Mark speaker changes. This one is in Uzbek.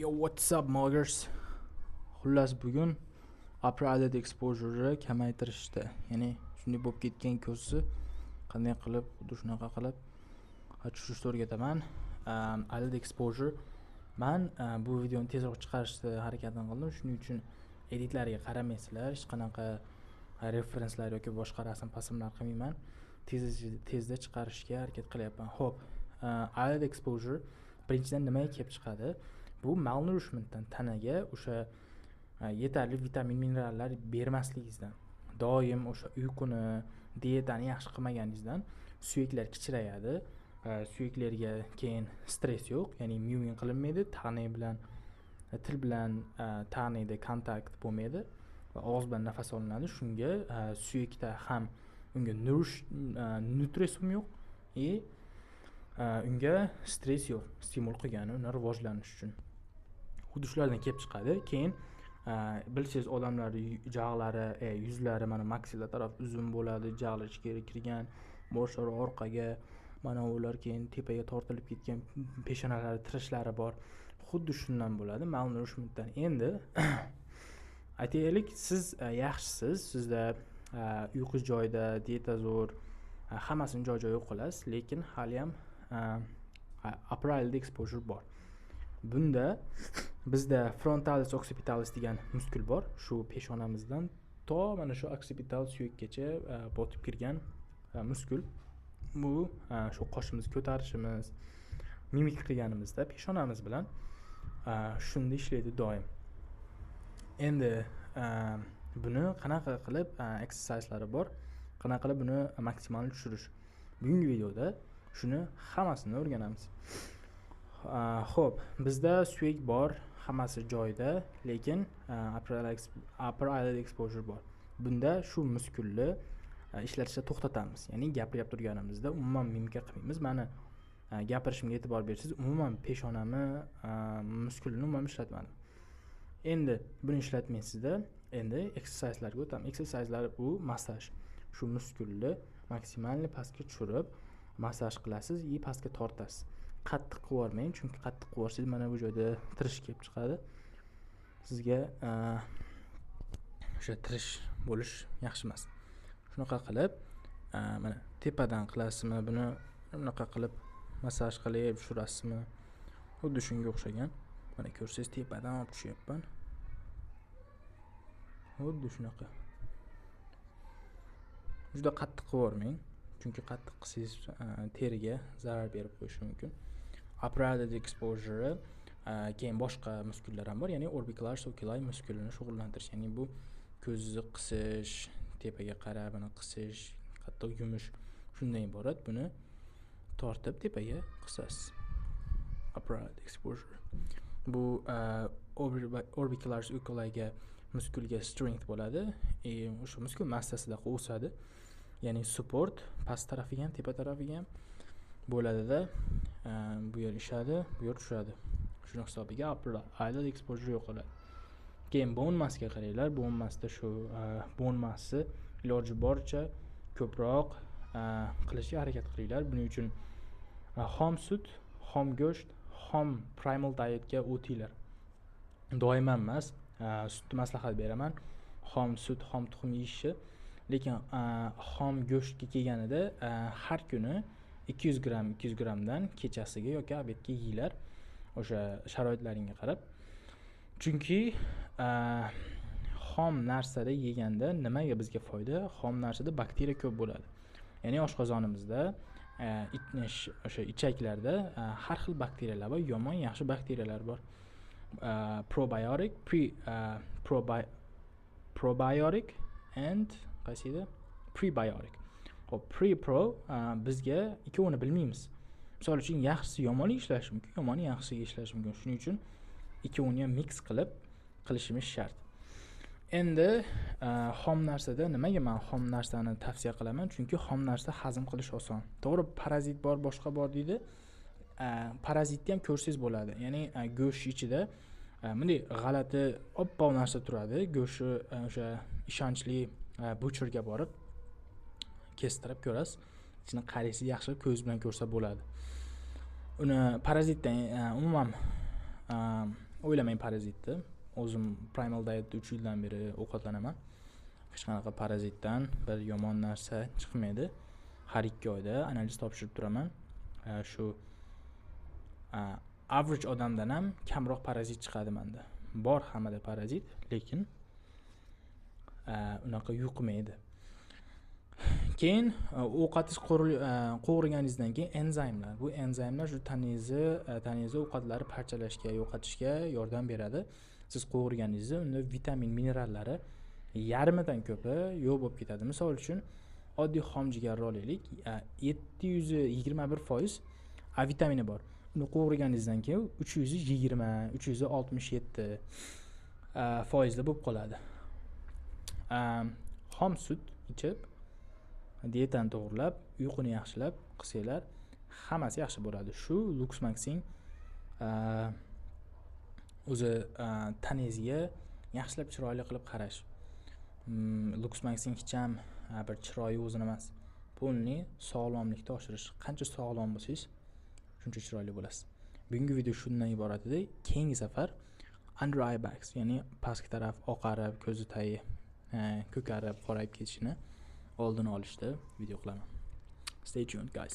Speaker 1: Yo, what's up, muggers? Xullas, bugun upper eyelid exposure'ni kamaytirishda, ya'ni shunday bo'lib ketgan ko'zni qanday qilib, xuddi shunaqa qilib tushirishni o'rgataman. Eyelid exposure, man bu videoni tezroq chiqarishni harakatini qildim, shuning uchun editlariga qaramaysizlar, hech qanaqa referenslar yoki boshqa rasm pasmlar qilmayman. Tez tezda chiqarishga harakat qilyapman. Xo'p, eyelid exposure birinchidan nimaga kelib chiqadi? Bu malnourishmentdan, tanaga o'sha yetarli vitamin, minerallar bermasligingizdan, doim o'sha uyquni, dietani yaxshi qilmaganingizdan suyaklar kichrayadi. Suyaklarga keyin stress yo'q, ya'ni mewing qilinmaydi, tag'nay bilan, til bilan tag'nayda kontakt bo'lmaydi va og'iz bilan nafas olinadi. Shunga suyakda ham unga nourish, nutrition yo'q и unga stress yo'q, stimul qilgani uni rivojlanish uchun. Xuddi shulardan kelib chiqadi. Keyin bilsangiz, odamlar jag'lari, yuzlari, mana, maksilla taraf uzun bo'ladi, jag'lar ichkari kirgan, boshlari orqaga, mana ular keyin tepaga tortilib ketgan, peshonalari tirishlari bor. Xuddi shundan bo'ladi, malnourishmentdan. Endi aytaylik, siz yaxshisiz, sizda uyqu joyida, dieta zo'r, hammasini joy joyiga qilasiz, lekin haliyam upper eyelid exposure bor. Bunda bizda frontalis occipitalis degan muskul bor, shu peshonamizdan to mana shu occipital suyakkacha botib kirgan muskul. Bu shu qoshimizni ko'tarishimiz, mimika qilganimizda peshonamiz bilan shunda ishlaydi doim. Endi buni qanaqa qilib, exerciselari bor, qanaqa qilib buni maksimal tushirish, bugungi videoda shuni hammasini o'rganamiz. Xo'p, bizda suyak bor, hammasi joyida, lekin upper eyelid exposure bor. Bunda shu muskulni ishlatishda to'xtatamiz, ya'ni gapirib turganimizda umuman mimika qilmaymiz. Mani gapirishimga e'tibor bersangiz, umuman peshonamni muskulini umuman ishlatmadim. Endi buni ishlatmaysizda, endi exerciselarga o'tamiz. Exerciselar bu massaj. Shu muskulni максимальный pastga tushirib massaj qilasiz и pastga tortasiz. Qattiq qilib yubormang, chunki qattiq qilib yuborsangiz, mana bu joyda tirish kelib chiqadi. Sizga o'sha tirish bo'lish yaxshi emas. Shunaqa qilib, mana, tepadan qilasizmi buni, bunaqa qilib massaj qilib tushirasizmi, xuddi shunga o'xshagan. Mana, ko'rsangiz, tepadan olib tushyapman, xuddi shunaqa. Juda qattiq qilib yubormang, chunki qattiq qilsangiz, teriga zarar berib qo'yishi mumkin. Upper eyelid exposure, keyin boshqa muskullar ham bor, ya'ni orbicularis oculi muskulini shug'ullantirish, ya'ni bu ko'zni qisish, tepaga qarab mana qisish, qattiq yumish, shundan iborat. Buni tortib tepaga qisasiz. Upper eyelid exposure bu orbicularis oculiga, muskulga strength bo'ladi и o'sha muskul massasida o'sadi, ya'ni support past tarafiga ham, tepa tarafiga ham bo'ladida. Bu yer ishadi, bu yer tushadi, shuni hisobiga upper eyelid exposure yo'qoladi. Keyin bone massga qaranglar. Bone massda shu bone massi iloji boricha ko'proq qilishga harakat qilinglar. Buning uchun xom sut, xom go'sht, xom primal dietga o'tinglar. Doim ham emas, sutni maslahat beraman, xom sut, xom tuxum yeyishni, lekin xom go'shtga kelganida har kuni 200 gramm, 200 grammdan kechasiga yoki обед ga yeyglar, o'sha sharoitlaringga qarab. Chunki xom narsada yeganda nimaga bizga foyda? Xom narsada bakteriya ko'p bo'ladi, ya'ni oshqozonimizda, o'sha ichaklarda har xil bakteriyalar bor, yomon, yaxshi bakteriyalar bor. Probiotic, pre probiotic and qaysi edi, prebiotic. Ho'p, pre, pro, bizga ikkovini bilmaymiz. Misol uchun, yaxshisi yomonlik ishlashi mumkin, yomoni yaxshiga ishlashi mumkin. Shuning uchun ikkovini ham mix qilib qilishimiz shart. Endi xom narsada nimaga man xom narsani tavsiya qilaman? Chunki xom narsa hazm qilish oson. To'g'ri, parazit bor, boshqa bor deydi. Parazitni ham ko'rsangiz bo'ladi, ya'ni go'sht ichida bunday g'alati oppoq narsa turadi. Go'shtni o'sha ishonchli butcherga borib kestirib ko'rasiz, ichini qaraysiz, yaxshi ko'z bilan ko'rsa bo'ladi uni. Parazitdan umuman O'ylamang parazitni. O'zim Primal Dietda 3 yildan beri ovqatlanaman, hech qanaqa parazitdan bir yomon narsa chiqmaydi. Har 2 oyda analiz topshirib turaman. Shu average odamdan ham kamroq parazit chiqadi manda. Bor hammada parazit, lekin unaqa yuqmaydi. Keyin ovqatingiz qovurganingizdan keyin enzaymlar, bu enzaymlar shu tanangizni ovqatlarni parchalashga, yo'qotishga yordam beradi. Siz qovurganingizda unda vitamin, minerallari yarmidan ko'pi yo'q bo'lib ketadi. Misol uchun, oddiy xom jigarni olaylik, 721% A vitamini bor. Uni qovurganingizdan keyin 320, 367 foizda bo'lib qoladi. Xom sut ichib, dietani to'g'irlab, uyquni yaxshilab qilsanglar, hammasi yaxshi bo'ladi. Shu Looksmaxxing o'zi tanangizga yaxshilab, chiroyli qilib qarash. Looksmaxxing hech ham bir chiroyi o'zini emas, полный sog'lomlikni oshirish. Qancha sog'lom bo'lsangiz, shuncha chiroyli bo'lasiz. Bugungi video shundan iborat edi. Keyingi safar under eye bags, ya'ni pastki taraf oqarib, ko'zi tagi ko'karib, qorayib ketishini oldini olishda video qilaman. Stay tuned, guys.